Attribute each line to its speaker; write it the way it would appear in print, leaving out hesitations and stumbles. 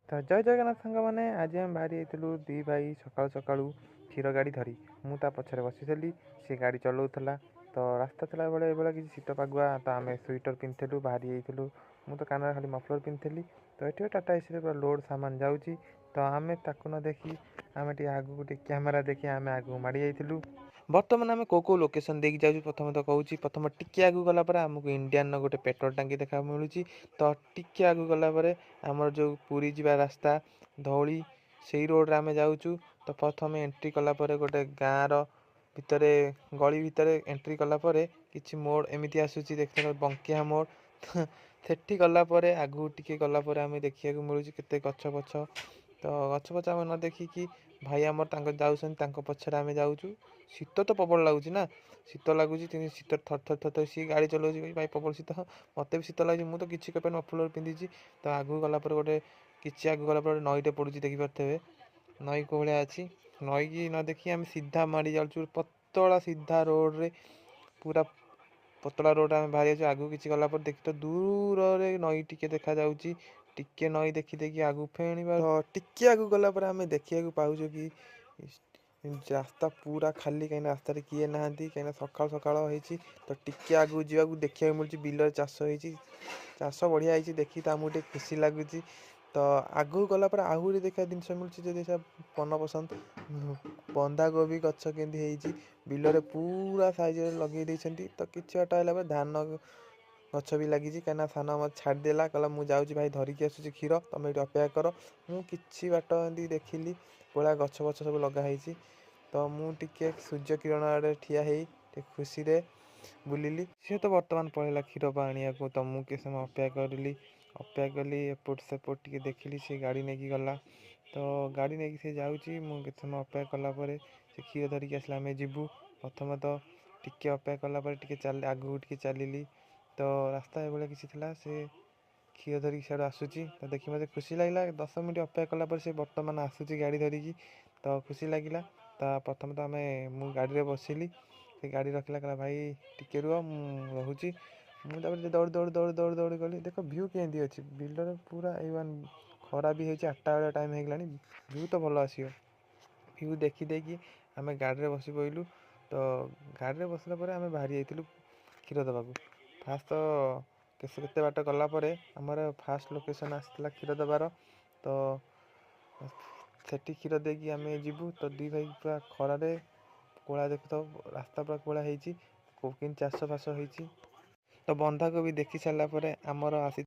Speaker 1: ତ ଜୟ ଜଗନ୍ନାଥ ସାଙ୍ଗମାନେ, ଆଜି ଆମେ ବାହାରି ଯାଇଥିଲୁ ଦୁଇ ଭାଇ ସକାଳୁ ସକାଳୁ କ୍ଷୀର ଗାଡ଼ି ଧରି। ମୁଁ ତା ପଛରେ ବସିଥିଲି, ସେ ଗାଡ଼ି ଚଲାଉଥିଲା। ତ ରାସ୍ତା ଥିଲାବେଳେ ଏଇଭଳିଆ କିଛି ଶୀତ ପାଗୁଆ, ତ ଆମେ ସୁଇଟର ପିନ୍ଧିଥିଲୁ, ବାହାରି ଯାଇଥିଲୁ। ମୁଁ ତ କାନରେ ଖାଲି ମଫଲର ପିନ୍ଧିଥିଲି। ତ ଏଠି ଟାଟା ଏସିରେ ପୁରା ଲୋଡ଼ ସାମାନ ଯାଉଛି। ତ ଆମେ ତାକୁ ନ ଦେଖି ଆମେ ଟିକେ ଆଗକୁ ଟିକେ କ୍ୟାମେରା ଦେଖି ଆମେ ଆଗକୁ ମାଡ଼ି ଯାଇଥିଲୁ। ବର୍ତ୍ତମାନ ଆମେ କେଉଁ କେଉଁ ଲୋକେସନ୍ ଦେଇକି ଯାଉଛୁ ପ୍ରଥମେ ତ କହୁଛି। ପ୍ରଥମ ଟିକେ ଆଗକୁ ଗଲା ପରେ ଆମକୁ ଇଣ୍ଡିଆନର ଗୋଟେ ପେଟ୍ରୋଲ ଟାଙ୍କି ଦେଖା ମିଳୁଛି। ତ ଟିକେ ଆଗକୁ ଗଲା ପରେ ଆମର ଯେଉଁ ପୁରୀ ଯିବା ରାସ୍ତା ଧଉଳି, ସେଇ ରୋଡ଼ରେ ଆମେ ଯାଉଛୁ। ତ ପ୍ରଥମେ ଏଣ୍ଟ୍ରି କଲା ପରେ ଗୋଟେ ଗାଁର ଭିତରେ, ଗଳି ଭିତରେ ଏଣ୍ଟ୍ରି କଲା ପରେ କିଛି ମୋଡ଼ ଏମିତି ଆସୁଛି, ଦେଖିବା ବଙ୍କିଆ ମୋଡ଼। ସେଠି ଗଲା ପରେ ଆଗକୁ ଟିକେ ଗଲା ପରେ ଆମେ ଦେଖିବାକୁ ମିଳୁଛି କେତେ ଗଛ ଫଛ। ତ ଗଛ ଫଛ ଆମେ ନ ଦେଖିକି ଭାଇ ଆମର ତାଙ୍କ ଯାଉଛନ୍ତି, ତାଙ୍କ ପଛରେ ଆମେ ଯାଉଛୁ। ଶୀତ ତ ପ୍ରବଳ ଲାଗୁଛି ନା, ଶୀତ ଲାଗୁଛି। କିନ୍ତୁ ଶୀତ ଥର ଥର ଥର ଥର ସିଏ ଗାଡ଼ି ଚଲାଉଛି, ଭାଇ ପ୍ରବଳ ଶୀତ, ମୋତେ ବି ଶୀତ ଲାଗୁଛି। ମୁଁ ତ କିଛି କହିପାରିନି, ମଫଲର ପିନ୍ଧିଛି। ତ ଆଗକୁ ଗଲା ପରେ ଗୋଟେ କିଛି ଆଗକୁ ଗଲା ପରେ ଗୋଟେ ନଈଟେ ପଡ଼ୁଛି, ଦେଖିପାରୁଥିବେ ନଈ କେଉଁ ଭଳିଆ ଅଛି। ନଈକି ନ ଦେଖି ଆମେ ସିଧା ମାଡ଼ି ଯାଉଛୁ ପତଳା ସିଧା ରୋଡ଼ରେ, ପୁରା ପତଳା ରୋଡ଼ରେ ଆମେ ବାହାରି ଯାଉଛୁ। ଆଗକୁ କିଛି ଗଲା ପରେ ଦେଖି ତ ଦୂରରେ ନଈ ଟିକେ ଦେଖାଯାଉଛି। ଟିକେ ନଈ ଦେଖି ଦେଖି ଆଗକୁ ଫେଣିବା। ତ ଟିକେ ଆଗକୁ ଗଲା ପରେ ଆମେ ଦେଖିବାକୁ ପାଉଛୁ କି ରାସ୍ତା ପୁରା ଖାଲି, କାହିଁକିନା ରାସ୍ତାରେ କିଏ ନାହାନ୍ତି, କାହିଁକିନା ସକାଳୁ ସକାଳ ହେଇଛି। ତ ଟିକେ ଆଗକୁ ଯିବାକୁ ଦେଖିବାକୁ ମିଳୁଛି ବିଲରେ ଚାଷ ହେଇଛି, ଚାଷ ବଢ଼ିଆ ହେଇଛି, ଦେଖି ତ ଆମକୁ ଟିକେ ଖୁସି ଲାଗୁଛି। ତ ଆଗକୁ ଗଲା ପରେ ଆହୁରି ଦେଖିବା ଜିନିଷ ମିଳୁଛି, ଯଦି ସେ ମନପସନ୍ଦ ବନ୍ଧାକୋବି ଗଛ କେମିତି ହେଇଛି ବିଲରେ ପୁରା ସାଇଜରେ ଲଗେଇ ଦେଇଛନ୍ତି। ତ କିଛି ବାଟ ହେଲା ପରେ ଧାନ ଗଛ ବି ଲାଗିଛି, କାହିଁକିନା ସାନ ମୋତେ ଛାଡ଼ିଦେଲା, କହିଲା ମୁଁ ଯାଉଛି ଭାଇ ଧରିକି ଆସୁଛି କ୍ଷୀର, ତୁମେ ଏଇଠି ଅପେକ୍ଷା କର। ମୁଁ କିଛି ବାଟ ଏମିତି ଦେଖିଲି ପୁରା ଗଛ ଫଛ ସବୁ ଲଗା ହେଇଛି। ତ ମୁଁ ଟିକେ ସୂର୍ଯ୍ୟ କିରଣ ଆଡ଼େ ଠିଆ ହେଇ ଟିକେ ଖୁସିରେ ବୁଲିଲି। ସିଏ ତ ବର୍ତ୍ତମାନ ପଳେଇଲା କ୍ଷୀର ଆଣିବାକୁ। ତ ମୁଁ କିଛି ସମୟ ଅପେକ୍ଷା କରିଲି, ଅପେକ୍ଷା କଲି, ଏପଟ ସେପଟ ଟିକେ ଦେଖିଲି, ସେ ଗାଡ଼ି ନେଇକି ଗଲା। ତ ଗାଡ଼ି ନେଇକି ସେ ଯାଉଛି, ମୁଁ କେତେ ସମୟ ଅପେକ୍ଷା କଲା ପରେ ସେ କ୍ଷୀର ଧରିକି ଆସିଲା, ଆମେ ଯିବୁ। ପ୍ରଥମତଃ ଟିକେ ଅପେକ୍ଷା କଲା ପରେ ଟିକେ ଚାଲି ଆଗକୁ ଟିକେ ଚାଲିଲି, ତ ରାସ୍ତା ଏଭଳିଆ କିଛି ଥିଲା। ସେ କ୍ଷୀର ଧରିକି ସିଆଡ଼ୁ ଆସୁଛି, ତ ଦେଖି ମୋତେ ଖୁସି ଲାଗିଲା। 10 ମିନିଟ୍ ଅପେକ୍ଷା କଲା ପରେ ସେ ବର୍ତ୍ତମାନ ଆସୁଛି ଗାଡ଼ି ଧରିକି, ତ ଖୁସି ଲାଗିଲା। ତ ପ୍ରଥମେ ତ ଆମେ ମୁଁ ଗାଡ଼ିରେ ବସିଲି, ସେ ଗାଡ଼ି ରଖିଲା, କହିଲା ଭାଇ ଟିକେ ରୁହ ମୁଁ ରହୁଛି। ମୁଁ ତାପରେ ଦୌଡ଼ି ଦୌଡ଼ି ଦୌଡ଼ି ଦୌଡ଼ି ଦୌଡ଼ି ଗଲି। ଦେଖ ଭ୍ୟୁ କେମିତି ଅଛି ବିଲରେ, ପୁରା ଏ ୱାନ୍। ଖରା ବି ହେଇଛି, 8ଟା ବେଳେ ଟାଇମ୍ ହେଇଗଲାଣି, ଭ୍ୟୁ ତ ଭଲ ଆସିବ। ଭ୍ୟୁ ଦେଖିଦେଇକି ଆମେ ଗାଡ଼ିରେ ବସି ପଡ଼ିଲୁ। ତ ଗାଡ଼ିରେ ବସିଲା ପରେ ଆମେ ବାହାରି ଯାଇଥିଲୁ କ୍ଷୀର ଦେବାକୁ। ଫାଷ୍ଟ ତ କେତେ ବାଟ ଗଲା ପରେ ଆମର ଫାଷ୍ଟ ଲୋକେସନ୍ ଆସିଥିଲା କ୍ଷୀର ଦେବାର। ତ ସେଠି କ୍ଷୀର ଦେଇକି ଆମେ ଯିବୁ। ତ ଦୁଇ ଭାଇ ପୁରା ଖରାରେ କୋଳା ଦେଖୁଥାଉ, ରାସ୍ତା ପୁରା କୋଳା ହେଇଛି, କେମିତି ଚାଷ ଫାସ ହେଇଛି। ତ ବନ୍ଧାକୋବି ଦେଖି ସାରିଲା ପରେ ଆମର ଆସି